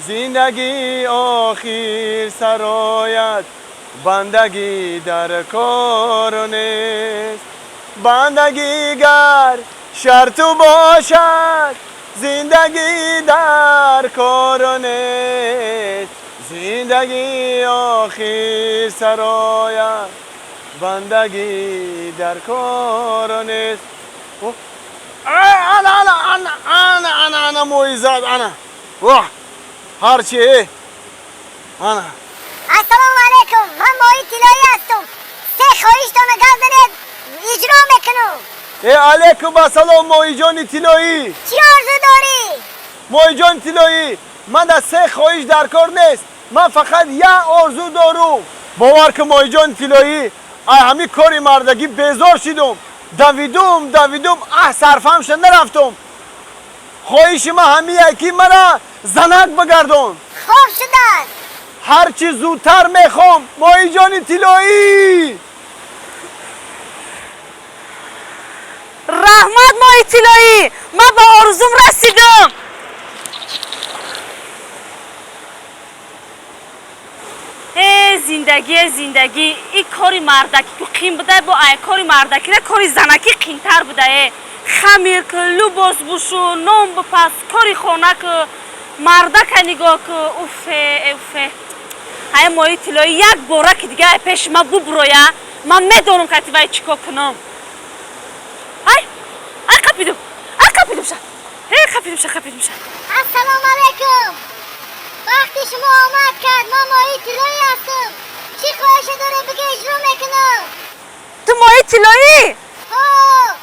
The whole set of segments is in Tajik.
Зиндагӣ охир сарояд, бандагӣ дар кор нест. Бандагӣ гар шарту бошад, зиндагӣ дар кор нест. Зиндагӣ охир сарояд, бандагӣ дар кор нест. Ана, ана, ана, ана, ана, ана, моизат, ана, воҳ, ҳарчи, ана. Ассалому алайкум, ман моҳи тиллоӣ ҳастам. Се хоҳиштона гап занед, иҷро мекунам. Э, алайкум ассалом, моҳиҷони тиллоӣ. Чӣ орзу дорӣ? Моҳиҷони тиллоӣ, ман дар се хоҳиш дар кор нест, ман фақат як орзу дорум. Бовар кун, моҳиҷони тиллоӣ, ай ҳамин кори мардагӣ безор шидум, давидум, давидум, аҳ, сарфамша нарафтум. Хоҳиши ман ҳамие ки мара занак бигардон. Хоб шудааст. Ҳарчи зудтар мехоҳам, моҳиҷони тиллоӣ. Раҳмат, моҳи тиллоӣ, ман ба орзум расидам. Э, зиндагӣ, зиндагӣ, и кори мардакӣ ку қин буда, бо ай кори мардакира кори занакӣ қинтар буда. Э, хамир ку, лубос бушу, нон бипаз, кори хона ку, мардака нигоҳ ку. Уфе, уфе, ай моҳи тиллоӣ як бора ки дига ай пеши ман бубуроя, ман медонам кати вай чӣ кор кунам. Ай, ай, қапидум, ай, қапидум ша, э, қапидум ша, қапидум ша. Ассалому алайкум, вақти шумо омад кард. Ман моҳи тиллоӣ ҳастам. Чӣ хоҳише доред, биге, иҷро мекунам. Ту моҳи тиллоӣ? Ҳо.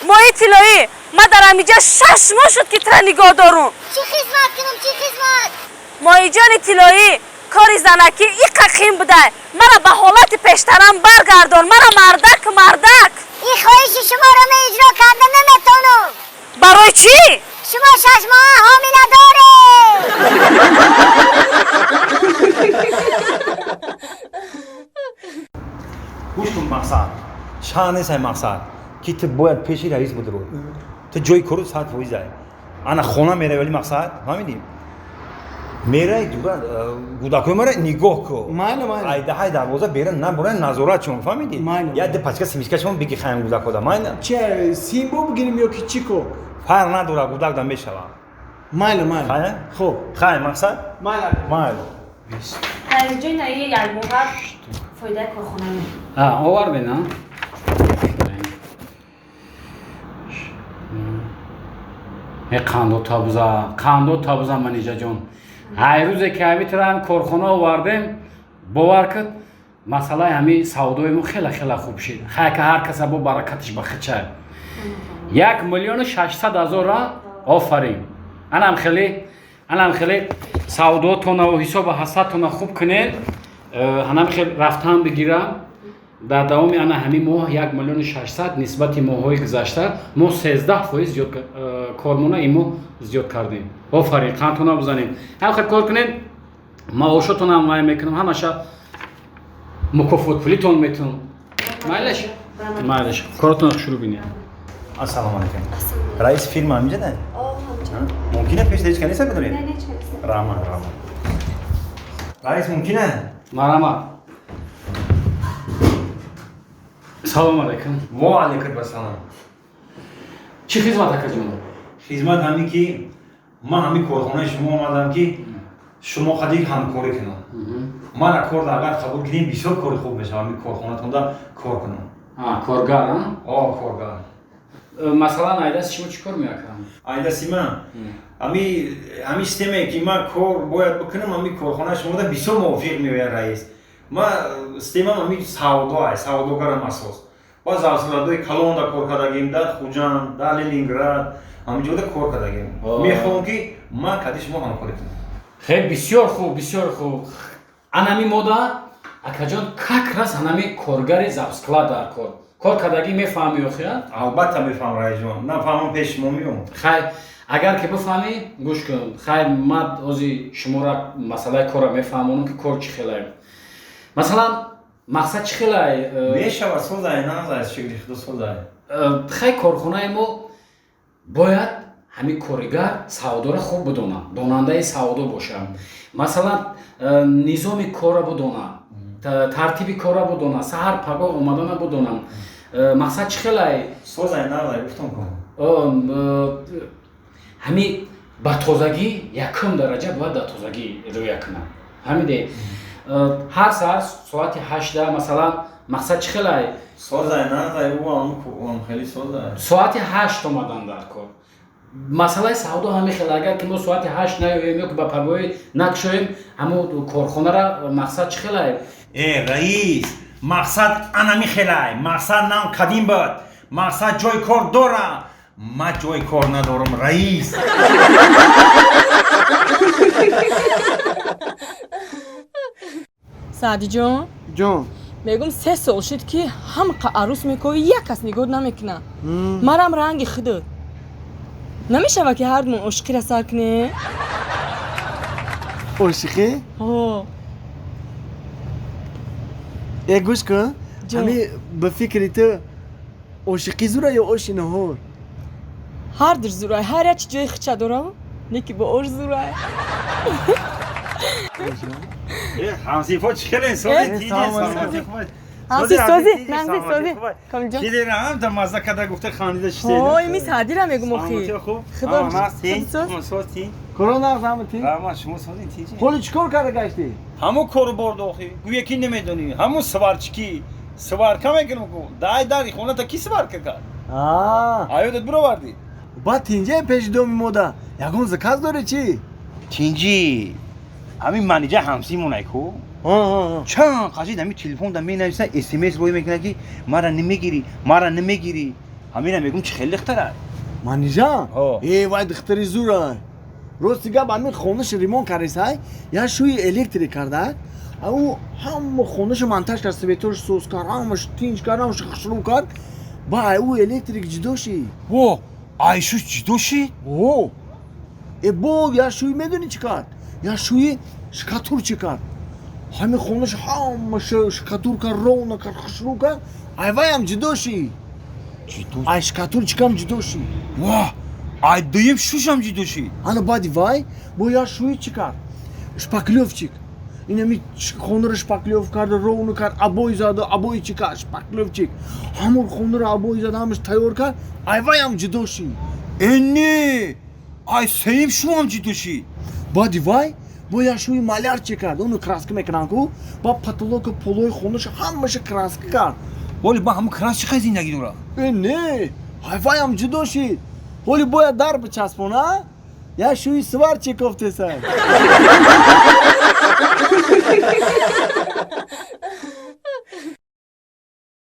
Моҳи тиллоӣ, ман дар ҳамиҷа 6 моҳ шуд ки тура нигоҳ дорум. Чӣ хизмат кунам, чӣ хизмат? Моҳиҷони тиллоӣ, кори занакӣ иқа қин буда, мара ба ҳолати пештарам баргардон, мара мардак, мардак. Ин хоҳиши шуморо ман иҷро карда наметавонам. Барои чӣ? Шумо 6 моҳа ҳомила доред. Гӯш кун, мақсад шаҳр несай, мақсад ки ту бояд пеши раис будро, ту ҷои кору 100%-ай. Ана хона меравӣ, вали мақсад, фаҳмидӣ, мерай, гудакҳои мара нигоҳ ку. Майли, майли. Ай даҳаи дарвоза беран набурай, назорат шон, фаҳмидӣ? Майли. Як ду пачка семечка шон биги, хаям гудакҳода, майли? Чи, симбо бигирем ё ки чӣ ко? Фарқ надора, гудак да мешава. Майли, майли. Хая? Хуб. Хай, мақсад. Майли. Майли. Ҷои наи як моҳа фоидаи корхона. Оварден, а? Э, қандо табуза, қандо табуза, Манижаҷон. Ҳай, рӯзе ки ҳами тура ҳами корхона овардем, бовар куд, масъалаи ҳами савдои мо хела хела хуб шид. Хай, ка ҳар каса бо баракатиш ба хича. 1 600 000-а, офарин. Анам хеле, анам хеле савдоотонаву ҳисобу ҳасадтона хуб кунед. Анам хел рафтан бигирам. Дар давоми ана ҳамин моҳ 1 600 000 нисбати моҳҳои гузашта мо 13% зиёд кормона ин моҳ зиёд кардем. Офарин, қандтона бизанем. Ҳам хел кор кунед, маошотонам вай мекунам, ҳамаша мукофотпулитон метунам. Майлаш, майлаш, коротон шурӯъ бинед. Ассалому алайкум, раис фирма ҳаминҷа да мумкина пеш ҳеҷ каниса бидоред? Раҳмат, раҳмат, раис, мумкина? Марҳамат, салому алайкум. Во алайкум ассалом. Чӣ хизмат, акаҷон? Хизмат ҳамин ки ман ҳамин корхонаи шумо омадам ки шумо қадир ҳамкорӣ кунам. Мана кор агар қабул кунем, бисёр кори хуб мешавад, ҳамин корхонатонда кор кунам. Коргар, а? О, коргар. Масалан, айдаси шумо чӣ кор меакам? Айдаси ман ҳами системае ки ман кор бояд бикунам, ҳами корхонаи шумода бисёр мувофиқ меояд, раис. Ман системам ҳами савдо ай, савдогарам асос. Ба завскладои калонда кор кардагим, дар Хуҷанд, дар Ленинград, ҳамин ҷода кор кардагим. Мехоҳам ки ман кади шумо ҳамкорӣ кунам. Хеле бисёр хуб, бисёр хуб. Анами мода, акаҷон, как раз анами коргари завсклад дар кор кардагӣ мефаҳмӣ охия? Албатта мефаҳмам, раисҷон, нафаҳмам, пеши шумо меом. Хай, агар ки бифаҳмӣ, гӯш кун. Хай, ман ҳози шуморо масъалаи корро мефаҳмонам, ки кор чӣ хелае. Масалан, мақсад чӣ хелай? Мешавад, созай, назай, шукри худо, созай. Хай, корхонаи мо бояд Ҳамин коригар савдоро хуб бидонад, донандаи савдо бошад. Масалан, низоми корро бидонад, тартиби корро бидонад, саҳар пагоҳ омадана бидонад. Мақсад чӣ хелай? Созай, нағзай, гуфтам ку. Ҳами ба тозагӣ, якум дараҷа бояд дар тозагӣ рӯя кунад. Фаҳмиде? Ҳар саҳар соати 8-да, масалан, мақсад чӣ хелай? Созай, нағзай, ӯам хеле созай. Соати 8 омадан дар кор. Масъалаи савдо ҳамин хел, агар ки мо соати 8 наёем ё ки ба пагоҳӣ накушоем ҳамун корхонара, мақсад чӣ хелай? Э, раис, мақсад анами хелай. Мақсад нам кадим буд. Мақсад ҷои кор дора. Ма ҷои кор надорам, раис. Саъдиҷон. Ҷон. Мегум, 3 сол шуд, ки ҳамқа арӯс мекови, як кас нигоҳ намекунад. Марам ранги худат намешава, ки ҳардумон ошиқиро сар кунем? Ошиқӣ? Ҳо. Э, гӯш кун. Ҷон. Ҳами ба фикри ту ошиқӣ зура ё оши наҳор? Ҳардуш зурай, ҳар як чи ҷои хича дорав, не ки бо ош зурай. Э, ҳамсинфо, чӣ хеле сози? Э, салом алейкум. Ҳамси сози, нағзи сози, Комилҷон. Чидера ҳам та мазза када гуфта хандида шидед. Ҳой, ми Саъдира мегум охи. Хуб. Худо Худо. соз. Коро нағз, ҳама тинҷ? Раҳмат, шумо созин, тинҷ? Ҳоли чӣ кор карда гаштӣ? Ҳамун кору борд охи. Гӯя ки намедонӣ. Ҳамун сварчики. Сварка мекунам ку. Дай дари хоната ки сварка кард? Аёдат бировардӣ? Баъд тинҷе, пеши доми мода ягон заказ дорӣ чӣ? Тинҷӣ. Ҳамин манижа ҳамсимонай ку. Чанд қашид ҳамин телефонда менависа, смс рӯй мекунад, ки мара намегирӣ, мара намегирӣ. Ҳамина мегум, чӣ хеле духтара. Манижа? Ҳо. Э, вай духтари зурай. Рости гап, ҳамин хонаши ремонт кардисай, як шӯи электрик карда, ӯ ҳама хонаша монтаж кард, светош соз кард, ҳамаш тинҷ кард, ҳамаш хушрӯ кард. Ба ай ӯ электрик ҷудо шид. Во, айшуш ҷудо шид? О, э, бо як шӯи медонӣ чӣ кард? Як шӯи шкатур чӣ кард? Ҳамин хонаш ҳамаша шкатур кард, ровно кард, хушрӯ кард, ай вайам ҷудо шид. Ҷудо? Ай шкатурчикам ҷудо шид. Ва, ай дуюм шушам ҷудо шид. Ана баъди вай бо як шӯи чӣ кард? Шпаклёвчик. Инами хонаро шпаклёв кард, ровно кард, обои зада, обои чӣ кард, шпаклёвчик. Ҳамон хонаро обои зада, ҳамаш тайёр кард, ай вайам ҷудо шид. Э, не, ай сеюм шуам ҷудо шид. Баъди вай бо як шӯи маляр чӣ кард? Оно краска мекунанд ку, ба потолоку полои хонаша ҳамаша краска кард. Воли, ба ҳамун крас чӣ қадр зиндагӣ дора? Э, не, ай вайам ҷудо шид. Ҳоли бояд дар бичаспона, як шӯи сварчик кофтесай.